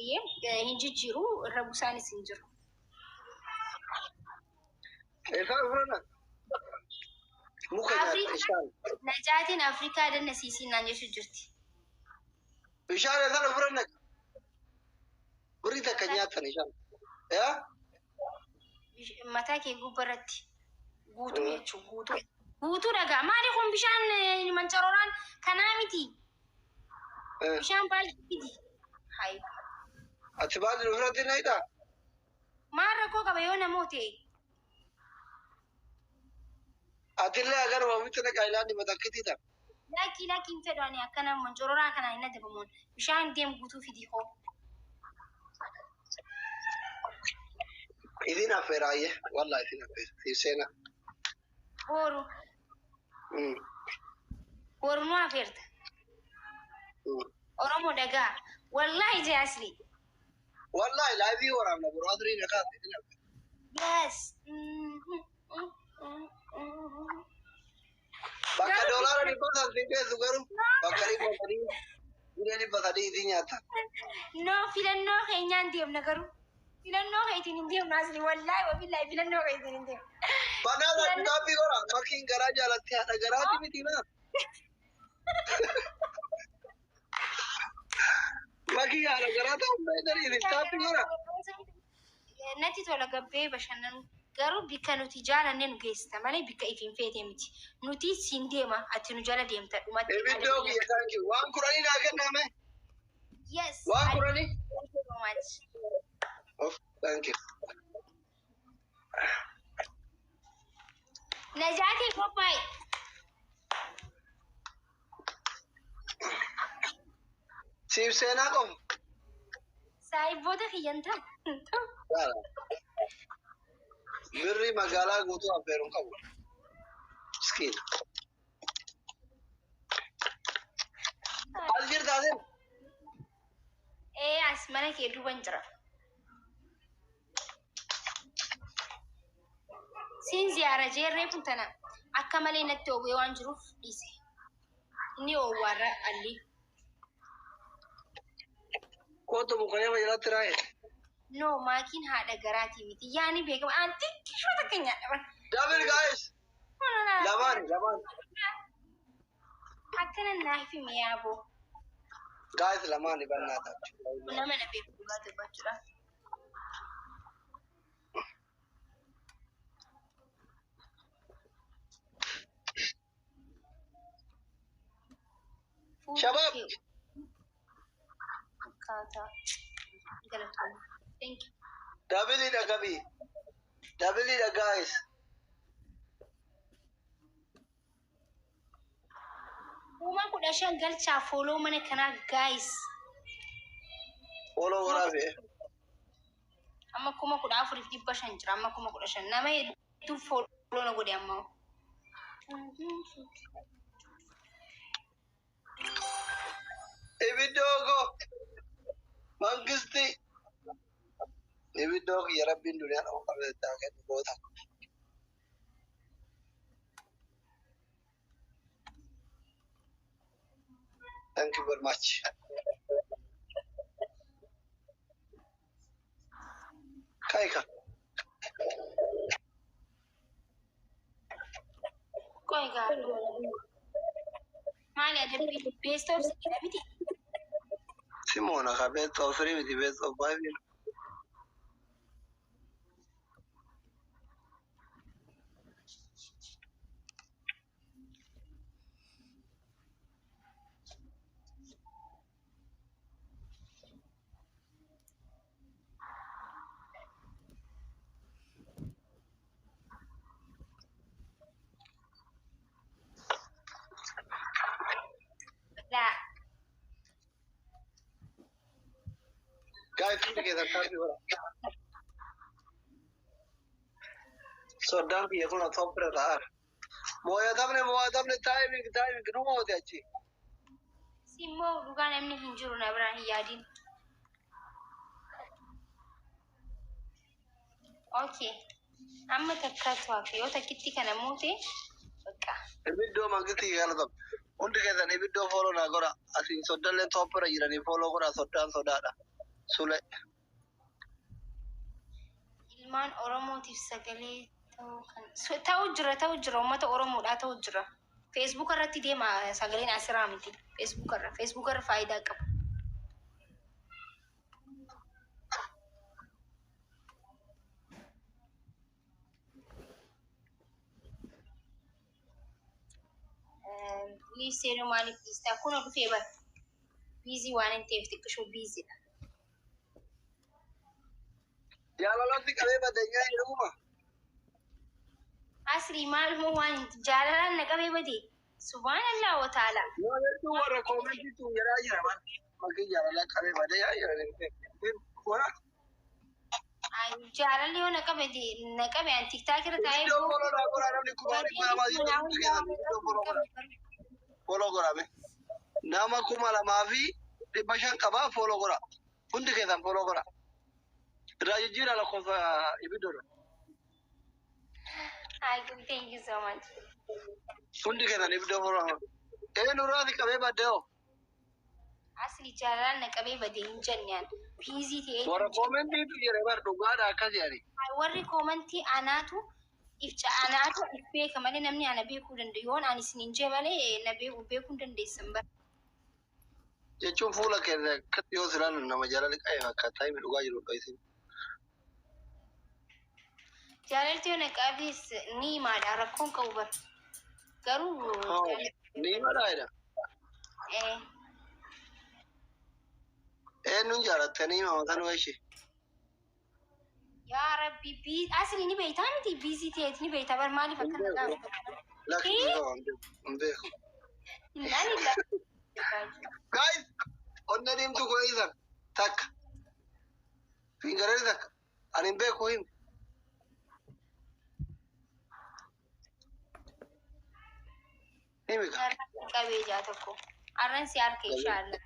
Eeyyee, hin jijjiiru, irra busaanis hin jiru. Eessaa fudhanna? Muka nyaata Afrikaa bishaan. Najaatiin Afrikaa danna siisiin naan jechuu jirti. Bishaan eessaa fudhanna? Birrii takka nyaatan ishaan. Yaa? Mataa kee gubbarratti guutuu jechuun guutuu. Guutuu dhagaa. Maali kun bishaan mancarooraan kanaa miti. Bishaan baay'ee miti. Hayi. Ati baadii ofirratti na hidhaa? Maal rakkoo qaba yoo namoota? Atillee agaruma ofitti na qaayilaan matakkitii ta'a. Lakkii, lakkii, hin fedhu ani akkana mancorooraa kanaan hin adabamuun. Bishaan deem guutuu fidi hoo. Isin affeeraayyee. Wallaahi isin affeera. Siif seenaa. Boru. Boru nu affeerta. Oromoo dhagaa. Wallaahi jee asli. Wallaahi live waraabna boru asrii na kaase isin affeera. Yes. Bakka Garuu $300 siin geessu garuu bakka 300 biree 300 isin nyaata. No, filannoo keenyaan deemna garuu. Filannoo keetiin hin deemnu asli, wallaahi wabillaahi, filannoo keetiin hin deemnu. Banaana kitaabbii gora makiin garaa jaalatti haadha garaati miti maa. Makii haadha garaa ta'uu beekanii kitaabbii gora. Natti tola gabbee bashannanu, garuu bikka nuti jaalanne nu geessita malee bikka ifiin feete miti. Nuti siin deema, ati nu jala deemta dhumatti. Ibiddoo kiyya, thank you. Waan 10 naa kenname. Yes. Waan 10. Thank you so much. Of, thank you. Najaatii qophaa'e. Siif seenaa qofa. Saahiboota kiyyan ta'u. Birrii magaalaa guutuu affeeruun qabu. Miskiina. As jirtaa sin? Ee, as mana kee duuban jira. Siin ziyaara jeerree kun tana akka malee natti oowwee waan jiruuf dhiise. Inni oowwaarra alli. Kootu muka jalatti raayee. No, maakiin haadha garaatii miti. Yaani beekama. Aan xiqqishoo takka nyaadha. Double, guys. Lamaan lamaan. Akkana naaf hime yaaboo. Guys, lamaan bannaa ta'a. Nama na beeku dhugaa dubbachuudha. Shabaab. Akkaataa. Galatoomna. Thank you. Double dha gabii. Double dha, guys. 15,000 galchaa follow mana kanaa, guys. Follow waraabee. Amma 14,500 jira. Amma 15,000. Nama hedduu follow na godhe amma. Ibiddoo koo. Mangisti. Ibiddoo kiyya, rabbiin duniyaa nama qabeessaa kennu goota. Thank you very much. Kaika. Qoy gaa. Maali adabbii? Best of three miti. Simona ka best of three miti, best of five. Laa. Guys, hundi keessan taasii hora. Soddaan kiyya kun top bira ta'aara. Moo'atamne, moo'atamne, timing, timing, nu moote achi. Simmoo dhugaa namni hin jiru na biraan, hin yaadin. Okay. Amma takkaatu hafe, yoo takkitti kana moote bakka. Ibiddoo mangistii galatama. Hundi keessan ibiddoo follow naa godha. Asiin soddallee top bira jiranii follow godha, soddaan sodaadha. Sule. Ilmaan Oromootiif sagalee ta'uu kan ta'u jira, ta'u jira, uummata Oromoodhaa ta'u jira. Facebook irratti deema, sagaleen asiraa miti. Facebook irra, Facebook irra faayidaa qaba. Liif seenuu maaliif dhiistaa? Kun dhufee bara. Busy waan hin ta'eef xiqqishoo busydha. Jaalalatti qabee badeenyaa jedhuma. Asrii maal moo waan jaalalaan na qabee bade? Subhaanallah wa ta'ala. Yoo jechuun warra commentiitu jedhaa jira bara. Makii jaalala qabee badee yaa jira. Wara. Jaalalli yoo na qabe, na qabe, an TikTok irra taa'ee Iddoo follow naa godhaa, namni 2000 jirtu hundi keessan iddoo follow godhaa. Follow godhame. Nama 2500 qabaa, follow godhaa. Hundi keessan follow godhaa. Irraa jijjiiraa lakkoofsa ibiddoodha. Ay, thank you so much. Hundi keessan ibiddoo follow godhaa. Eenyu irraa qabee baddee hoo? Asli jaalalaan na qabee bade hin jenne an. Busy ta'ee. Warra commentiitu jedhe bar, dhugaadha akkas jedhani. Warri commentii anaatu ifca, anaatu if beeka malee namni ana beekuu danda'u. Yoon ani isin hin jee malee na beekuu beekuu hin dandeessan bara. Jechuun fuula keenya akkatti yoo silaalu nama jaalala qabee fakkaata, himi dhugaa jiru dha isin. Jaalalti yoo na qabees ni himaadha, rakkoon qabu bara. Garuu Ni himadhaa jedha. Eh. Eenyuun jaalattanii himama sanuu ishee. Yaa Rabbi, asli ni beektaa miti, busy ta'eet ni beektaa bar, maaliif akkana gaafata? Lakki, hin beeku. Inni la. Guys, onnee diimtuu koo takka. Fingaree takka. Ani hin beeku, himi. Himi ka. Qabee jaa tokko. Arran si harka inshallah.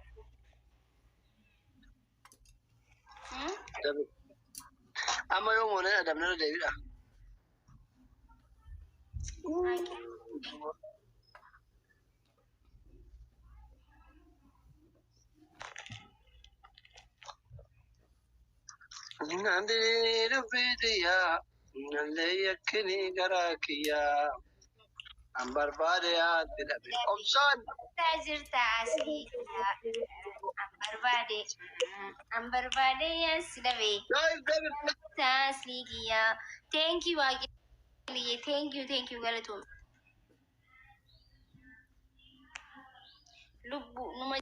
Amma yoo moonee adamnara deebiidha. Nandini dubbiitiyyaa nallee yakkini garaa kiyyaa an barbaade yaatti dhabe. Obsaan. Jirta asii. An barbaade. An barbaade yaasi dhabe. Guys, David. Asli kiyyaa. Thank you, Waaqiliyye. Thank you, thank you, galatoom. Lubbu numa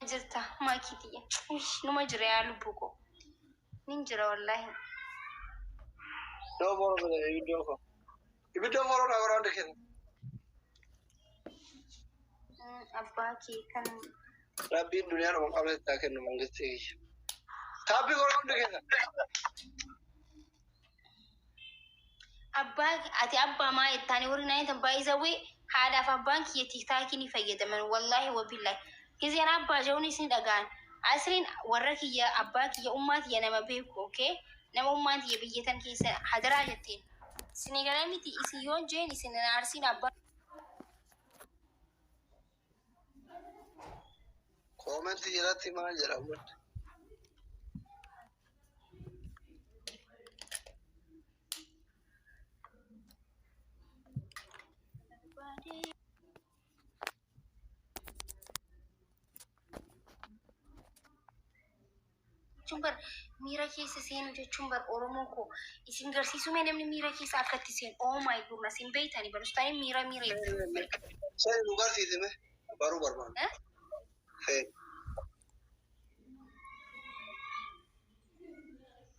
jirta maakitiyya. Numa jira yaa lubbu koo. Nin jira wallaahi. Iddoo follow godhe ibiddoo koo. Ibiddoo follow naa godhaa hundi keessa. Abbaa kee kan Rabbiin duniyaa dhuma qabne itti haa kennu mangistii kiyya. Taappii godhaa hundi keessa. Abbaa ati abbaa maa jettaani warri naan tan baay'isawee haadhaaf abbaan kiyya TikTokii ni fayyadaman, wallaahi wabillahi. Gizeen abbaa jehuun isin dhaga'an. Asriin warra kiyya, abbaa kiyya, ummaa kiyya nama beeku, okay? Nama ummaan kiyya biyya tan keessa hadaraa jetteen. Isin galee miti, isin yoon jeen isin arsiin abbaa. Commentii jalatti maal jedha uummanni? Jechuun bar miira keessa seenu jechuun bar, Oromoo koo isin garsiisuu mee namni miira keessa akka itti seenu, oh my goodness, hin beeytani bar ustaanii miira miira Seeni nu garsiisime baruu barbaanna. Eh? Seeni.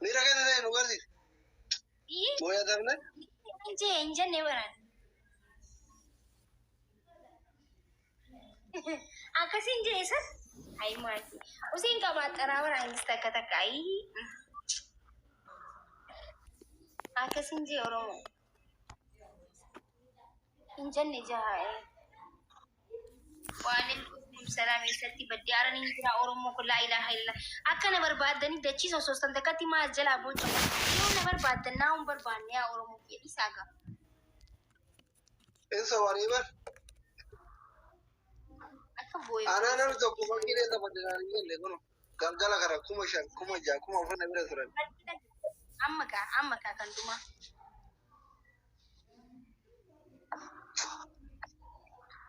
Miira keessa seeni nu garsiisi. Ii, Mooyatamne. Hin jee hin jenne baran. Akkasiin jee isa. Ayi maati. Usiin qabaaxaraa waraangis takka takka ayi. Akkasiin jee Oromoo. Hin jenne jaha. Waalaikum salaam, eessatti badde aran hin jira Oromoo kun, laa ilaaha illallah. Akka na barbaaddanii dachii sosoostan takkatti maal jalaa boca. Yoo na barbaaddan naa hin barbaanne yaa Oromoo kiyya dhiisaa gaa. Insa warii bar. Akka Boo'ee. Anaa namni tokko fakkiilee taphatinaan hin jenne kun galgala kana 5,000, 6,000, 4,000 na bira turan. Amma kaa kan dhumaa.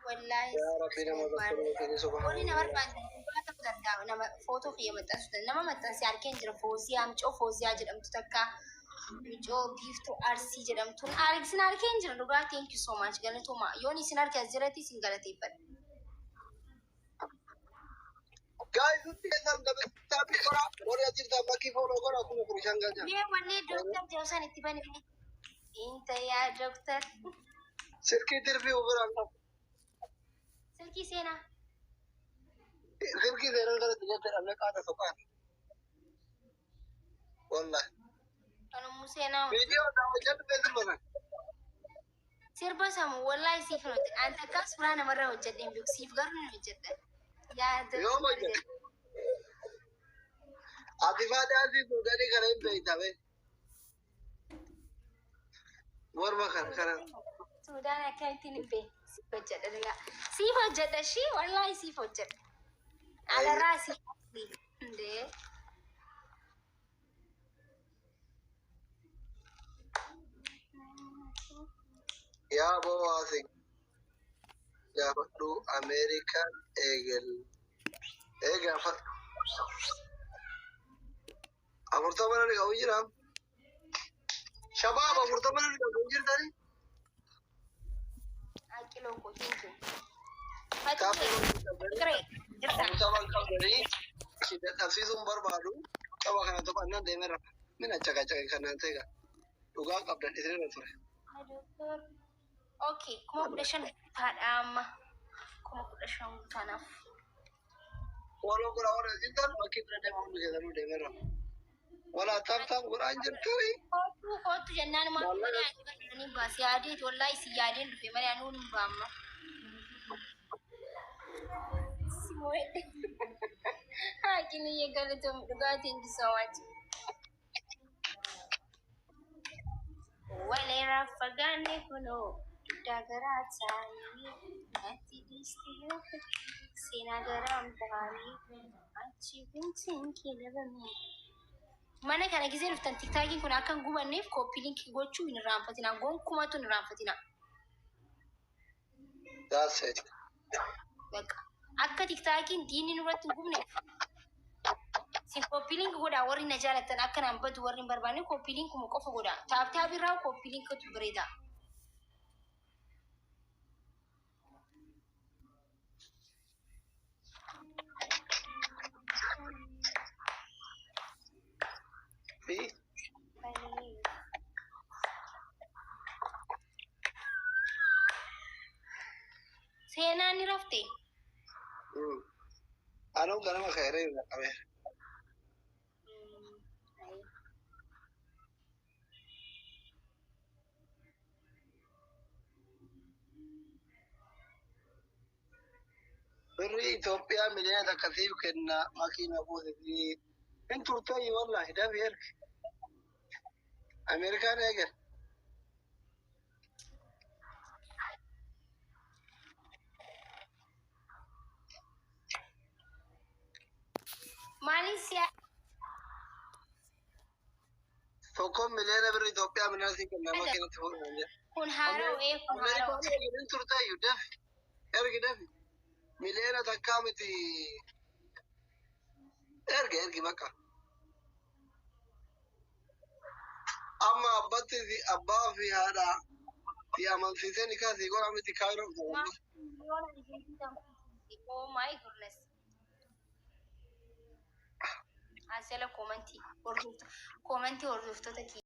Wallaahi. Yaa Rabbi, nama tokko nama kenni. Warri nama Subhaanallah. barbaadan dhugaa ta'uu danda'a. Nama footoo kiyya maxxansuu danda'a. Nama maxxansee harkeen jira. Fooziyaa, mucoo Fooziyaa jedhamtu takka. Mucoo Biiftuu Arsii jedhamtuun isin harkeen jira dhugaa. Thank you so much, galatooma. Yoon isin harke as jiratti isin galateeffadha. Guys, hundi keessan tap godhaa. Warri as jirtan bakkii follow godhaa, 15,000 galchan. Mee wanni dooktar jedhu itti bani. Inta yaa dooktar. Silkii tirfii ofirraan qabu. Silkii seenaa. Silkii seenaan kanatti jette dhabne qaata soqaan. Wallahi. Kanummoo seenaa. Viidiyoo daawwachaa dhufee sirba sana. Sirba samu wallaahi siif hin hojjedha. Ani takkaa suuraa namarraa hojjedhe hin beeku. Siif garuu hin hojjedha. Yaa Yoom hojjette? Ati faadaa Suudanii kana hin beekta bee. Morma kana kana. Suudaan akkamittiin hin beekne? Siif hojjedha dhugaa. Siif hojjedha ishii, wallaahi siif hojjedha. Alarraa siif hundee. Yaa boo'aase gaafadhu Ameerikaan eegal. Ee, gaafadhu. 40 namni qabu jira. Shabaab, 40 namni qabu jirtani. Aqiloo koo, thank you. Taappii Fatii jirta. 40 qabdanii dadhabsiisuun barbaadu qaba kana to'annaan deemeera. Mina caqacaqe kanaan ta'e dhugaa qabdan isinirra ture. Okay, 15,000 guutaadha amma. 15,000 guutaanaaf. Follow godha warra jirtan, bakkii bira deema, hundi keessanuu deemeera. Wala tap tap godhaan jirtani. Kootu kootu jennaan maal malee ani barbaadanii baase yaadeeti, wallaahi si yaadeen dhufe malee anuun hin baamma. Si mo'edhe. Haakini galatoom dhugaa, thank you so much. Walirraa fagaanne kunoo dugda garaa taanii natti dhiistee seenaa garaan baanii achi bintiin kilabame. Mana kana gisee dhuftan TikTokiin kun akka hin gubanneef copy link gochuu hin irraanfatina. Gonkumatu hin irraanfatina. That's it. Bakka akka TikTokiin diinni nurratti hin gubneef sin copy link godhaa. Warri na jaalattan, akka naan badu warri hin barbaanne, copy linkuma qofa godhaa. Tap tap irraa copy linkatu bareeda. Fi Seenaan ni rafte. Anuu ganama ka'eera hin qabeera. Birri Itoophiyaa 1 million siif kenna, makiina buusiti. Hin turtee, wallahi dafi ergi. Ameerikaan eegal. Maaliin si'a Tokko miliyoona birri Itoophiyaa 1 million siif kenna, makiinatti fuudhan jedha. Kun haara'u ee, kun haara'u. Ameerikaan eegal, hin turteeyyu, dafi. Ergi dafi. 1 million miti. Ergi ergi bakka. Amma abbatti abbaa fi haadha si amansiisee ni kaasii godha miti kaayiroo. Oh my goodness. As jala comment hordoftoota kiyya.